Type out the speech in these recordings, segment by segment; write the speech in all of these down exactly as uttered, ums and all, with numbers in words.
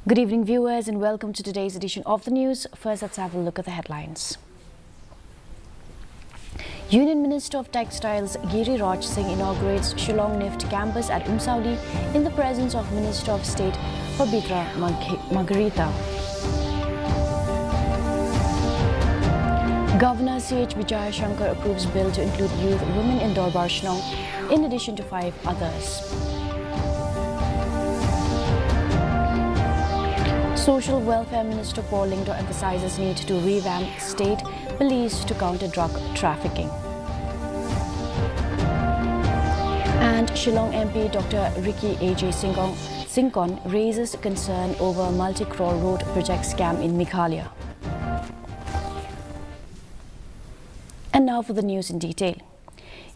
Good evening, viewers, and welcome to today's edition of the news. First, let's have a look at the headlines. Union Minister of Textiles Giriraj Singh inaugurates Shillong NIFT campus at Umsawli in the presence of Minister of State Pabitra Maghi- Margherita. Governor C H Vijayashankar approves bill to include youth women in Dorbar Shnong, in addition to five others. Social Welfare Minister Paul Lyngdoh emphasizes need to revamp state police to counter drug trafficking. And Shillong M P Doctor Ricky A J Syngkon, Syngkon raises concern over multi-crore road project scam in Meghalaya. And now for the news in detail.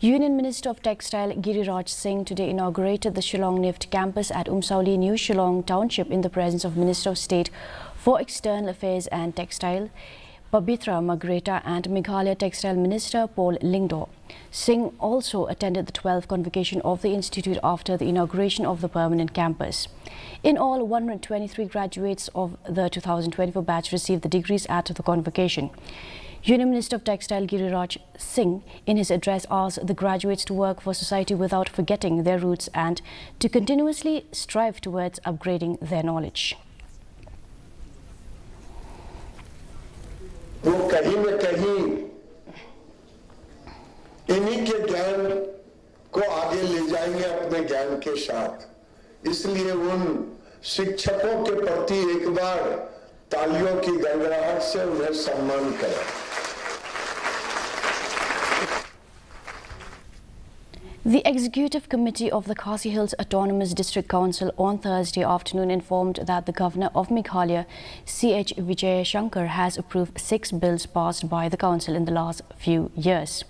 Union Minister of Textile Giriraj Singh today inaugurated the Shillong NIFT campus at Umsawli, New Shillong Township, in the presence of Minister of State for External Affairs and Textile Pabitra Margherita and Meghalaya Textile Minister Paul Lyngdoh. Singh also attended the twelfth convocation of the institute after the inauguration of the permanent campus. In all, one hundred twenty-three graduates of the two thousand twenty-four batch received the degrees at the convocation. Union Minister of Textile Giriraj Singh, in his address, asked the graduates to work for society without forgetting their roots and to continuously strive towards upgrading their knowledge. वो कहीं न कहीं इन्हीं के ज्ञान को आगे ले जाएंगे अपने ज्ञान के साथ। इसलिए उन शिक्षकों के प्रति एक बार तालियों की गड़गड़ाहट से उन्हें सम्मान करें। The Executive Committee of the Khasi Hills Autonomous District Council on Thursday afternoon informed that the Governor of Meghalaya, C H Vijayashankar, has approved six bills passed by the council in the last few years.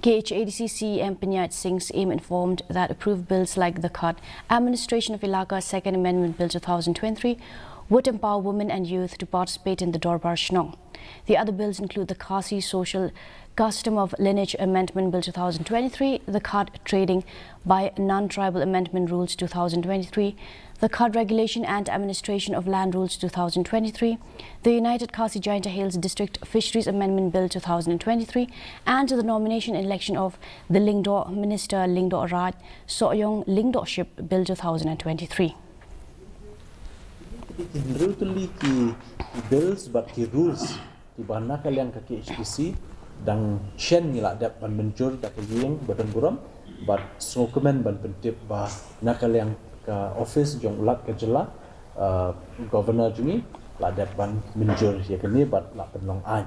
K H A D C C E M Panchayat Singh Syiem informed that approved bills like the Khat Administration of Elaka Second Amendment Bill two thousand twenty-three would empower women and youth to participate in the Dorbar Shnong. The other bills include the Khasi Social Custom of Lineage Amendment Bill two thousand twenty-three, the Khat Trading by Non-Tribal Amendment Rules two thousand twenty-three, the Khat Regulation and Administration of Land Rules two thousand twenty-three, the United Khasi Jaintia Hills District Fisheries Amendment Bill two thousand twenty-three, and the nomination and election of the Lyngdoh Minister Lyngdoh Raj Sohiong Lyngdohship Bill two thousand twenty-three. Ki hynriew tylli ki bills bad ki rules kiba na ka liang ka K H A D C dang shen ngi la dep ban mynjur da ka ïing ba don burom bad sngewkmen ban pyntip ba na ka liang ka office jong u Lat ka jylla, uh, Governor jong ngi la dep ban mynjur ïa kane bad la pynlong aiñ.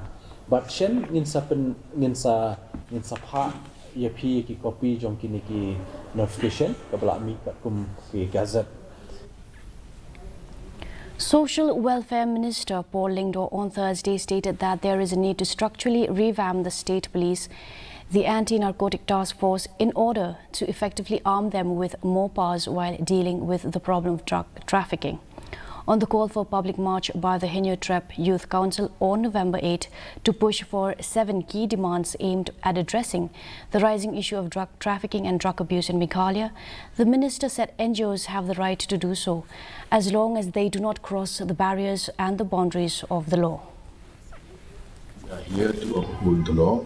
Bad shen ngin sa pyn ngin sa ngin sa phah ïa phi ki copy jong kine ki notification kaba la mih katkum ki gazette. Social Welfare Minister Paul Lyngdoh on Thursday stated that there is a need to structurally revamp the state police, the Anti-Narcotic Task Force, in order to effectively arm them with more powers while dealing with the problem of drug trafficking. On the call for a public march by the Hynñiewtrep Youth Council on November eight to push for seven key demands aimed at addressing the rising issue of drug trafficking and drug abuse in Meghalaya, the minister said N G Os have the right to do so, as long as they do not cross the barriers and the boundaries of the law. We are here to uphold the law,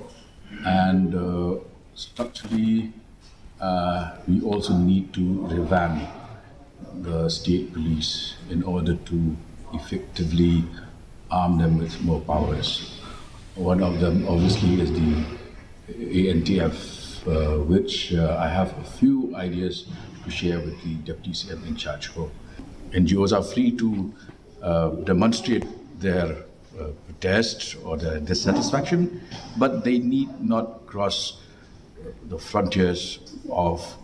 and, uh, structurally, uh, we also need to revamp the state police in order to effectively arm them with more powers. One of them, obviously, is the A N T F, uh, which, uh, I have a few ideas to share with the Deputy C M in charge for. N G Os are free to, uh, demonstrate their, uh, protest or their dissatisfaction, but they need not cross the frontiers of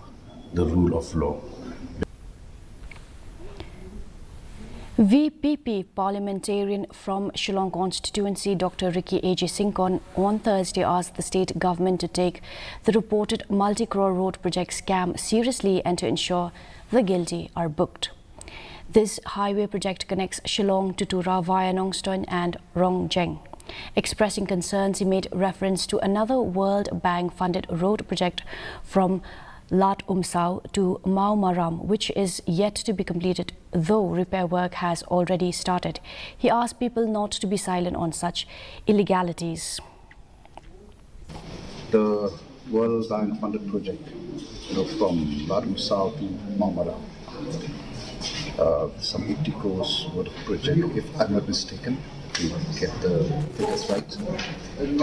the rule of law. V P P parliamentarian from Shillong constituency, Doctor Ricky A J Syngkon, on Thursday asked the state government to take the reported multi-crore road project scam seriously and to ensure the guilty are booked. This highway project connects Shillong to Tura via Nongstoin and Rongjeng. Expressing concerns, he made reference to another World Bank funded road project from Lad Umsaw to Mawmaram, which is yet to be completed, though repair work has already started. He asked people not to be silent on such illegalities. The World Bank funded project, you know, from Lad Umsaw to Mawmaram. Uh, some eighty crores worth of project, if I'm not mistaken, to get the figures right. And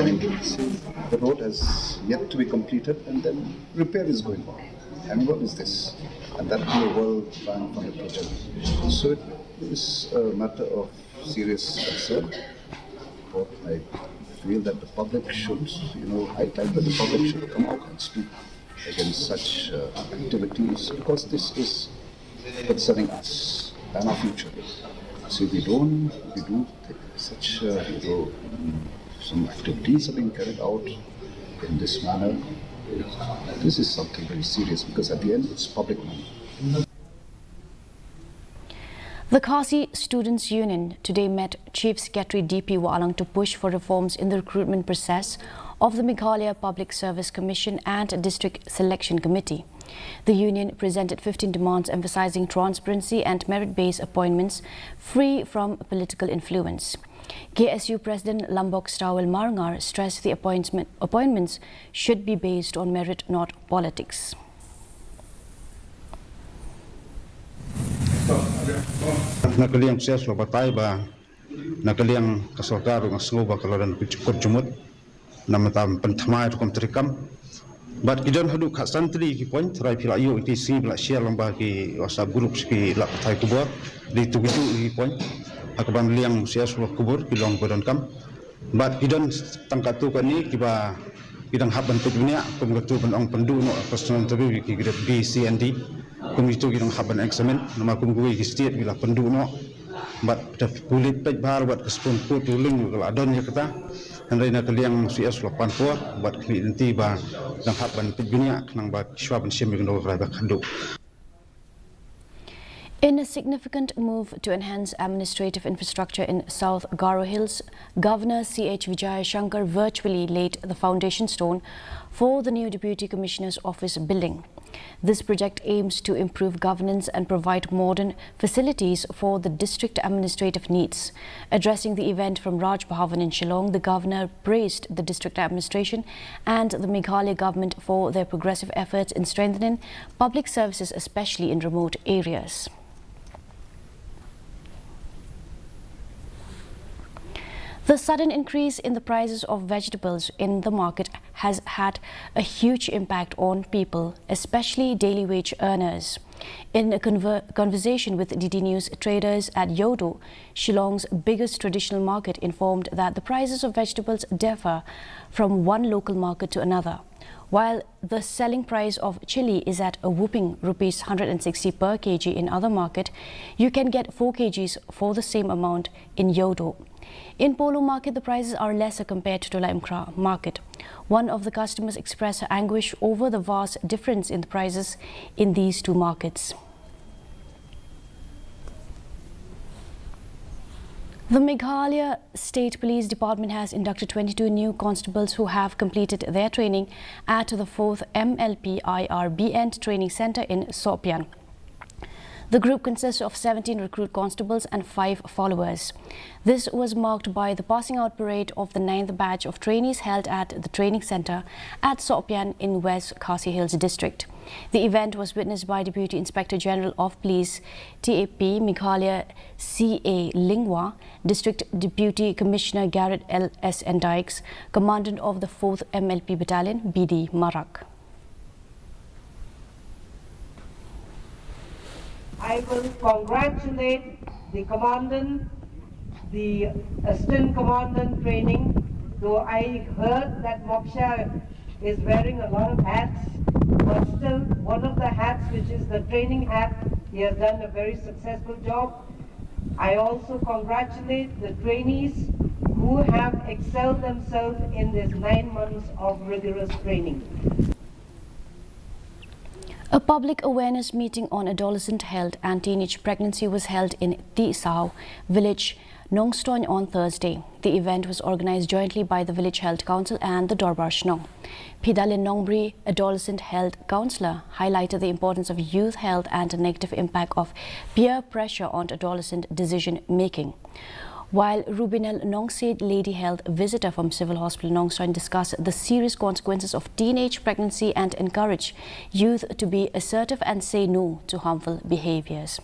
the road has yet to be completed, and then repair is going on. And what is this? And that too a World Bank funded project. So it is a matter of serious concern. But I feel that the public should, you know, high time that the public should come out and speak against such uh, activities, because this is concerning us and our future. So if we don't, if we do such, uh, you know, some activities are being carried out in this manner, this is something very serious, because at the end it's public money. The Khasi Students Union today met Chief Secretary D P Wahlang to push for reforms in the recruitment process of the Meghalaya Public Service Commission and District Selection Committee. The union presented fifteen demands emphasizing transparency and merit-based appointments free from political influence. K S U President Lambok Stawel Marngar stressed the appointment, appointments should be based on merit, not politics. Na ka liang C S la batai ba na ka liang ka sorkar nga sngew ba ka la don kut jumut na mata pynthymmai rukom trei kam. Bad ki don haduh khatsan tylli ki point, trai phi la ïoh iti sngi ba la share lang ba ki WhatsApp group ki la pathai khubor. Di tu ki tu ki point ha ka ban liang C S la khubor ki long ba don kam. Bad ki don tang katto katne kiba ki dang hap ban peit bniah, kum katto ban ong pynduh noh personal interview ki grade B, C and D. Kum ito ki dang hap ban examine, namar kum kiwei ki state ki la pynduh noh. Bad da pulit peit bha bad ka Supreme Court ruling ka la don ïa kata. Hynrei na ka liang C S la pan por bad kane lynti ba dang hap ban peit bniah khnang ba shuwa ban shim ïa ka nongrai ba khadduh. In a significant move to enhance administrative infrastructure in South Garo Hills, Governor C H Vijayashankar virtually laid the foundation stone for the new Deputy Commissioner's Office building. This project aims to improve governance and provide modern facilities for the district administrative needs. Addressing the event from Raj Bhavan in Shillong, the governor praised the district administration and the Meghalaya government for their progressive efforts in strengthening public services, especially in remote areas. The sudden increase in the prices of vegetables in the market has had a huge impact on people, especially daily wage earners. In a conver- conversation with D D News traders at Yodo, Shillong's biggest traditional market, informed that the prices of vegetables differ from one local market to another. While the selling price of chili is at a whopping rupees hundred and sixty per K G in other market, you can get four K Gs for the same amount in Yodo. In Polo market, the prices are lesser compared to Tolaimkra market. One of the customers expressed her anguish over the vast difference in the prices in these two markets. The Meghalaya State Police Department has inducted twenty-two new constables who have completed their training at the fourth M L P I R B N Training Centre in Sohpian. The group consists of seventeen recruit constables and five followers. This was marked by the passing out parade of the ninth batch of trainees held at the training centre at Sohpian in West Khasi Hills District. The event was witnessed by Deputy Inspector General of Police, T A P, Meghalaya, C A Lyngwa, District Deputy Commissioner Garrett L S and Dykes, Commandant of the fourth M L P Battalion, B D Marak. I will congratulate the commandant, the assistant commandant training, though I heard that Moksha is wearing a lot of hats, but still one of the hats, which is the training hat, he has done a very successful job. I also congratulate the trainees who have excelled themselves in this nine months of rigorous training. A public awareness meeting on adolescent health and teenage pregnancy was held in Tisau village Nongstoin on Thursday. The event was organized jointly by the Village Health Council and the Dorbar Shnong. Pidalin Nongbri, adolescent health counselor, highlighted the importance of youth health and the negative impact of peer pressure on adolescent decision making. While Rubinel Nongsiej, lady health visitor from Civil Hospital Nongstoin, discussed the serious consequences of teenage pregnancy and encouraged youth to be assertive and say no to harmful behaviors.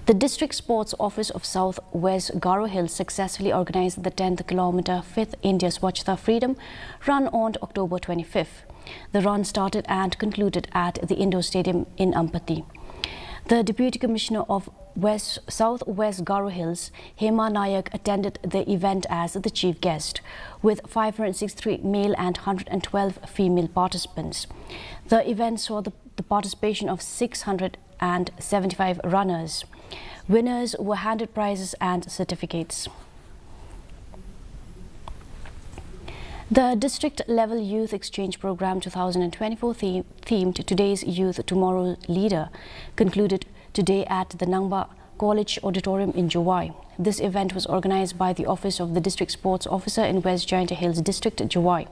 The District Sports Office of South West Garo Hills successfully organized the tenth kilometer fifth India Swachhata Freedom Run on October twenty-fifth. The run started and concluded at the Indoor Stadium in Ampati. The Deputy Commissioner of West, South West Garo Hills, Hema Nayak, attended the event as the chief guest, with five hundred sixty-three male and hundred and twelve female participants. The event saw the, the participation of six hundred and seventy-five runners. Winners were handed prizes and certificates. The District Level Youth Exchange Program two thousand and twenty-four, the-, themed Today's Youth, Tomorrow's Leader, concluded today at the Nangba College Auditorium in Jowai. This event was organized by the Office of the District Sports Officer in West Jaintia Hills District, Jowai.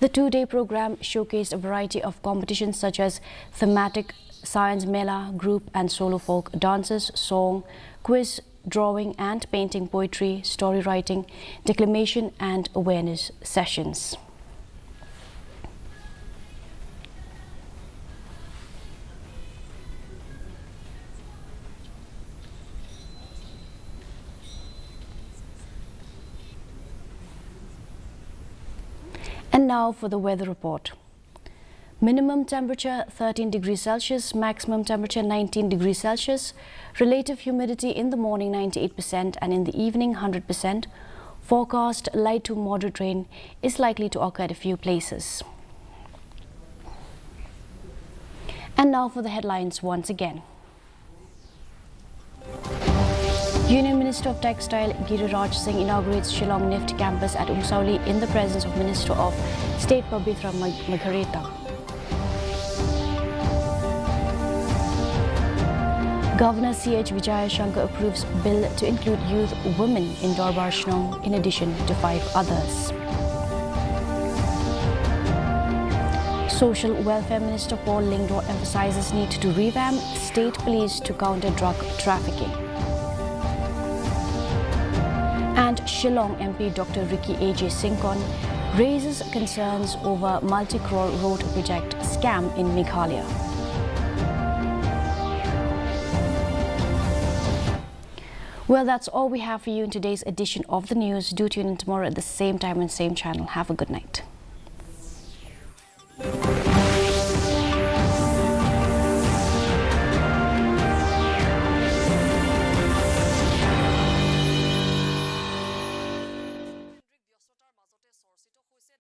The two-day program showcased a variety of competitions such as thematic science mela, group and solo folk dances, song, quiz, drawing and painting, poetry, story writing, declamation and awareness sessions. And now for the weather report. Minimum temperature thirteen degrees Celsius, maximum temperature nineteen degrees Celsius, relative humidity in the morning ninety-eight percent and in the evening hundred percent. Forecast light to moderate rain is likely to occur at a few places. And now for the headlines once again. Union Minister of Textile Giriraj Singh inaugurates Shillong NIFT campus at Umsawli in the presence of Minister of State Pabitra Mag-, Maghareta. Governor C H Vijayashankar approves bill to include youth women in Dorbar Shnong in addition to five others. Social Welfare Minister Paul Lyngdoh emphasizes need to revamp state police to counter drug trafficking. And Shillong M P Doctor Ricky A J Syngkon raises concerns over multi-crore road project scam in Meghalaya. Well, that's all we have for you in today's edition of the news. Do tune in tomorrow at the same time and same channel. Have a good night.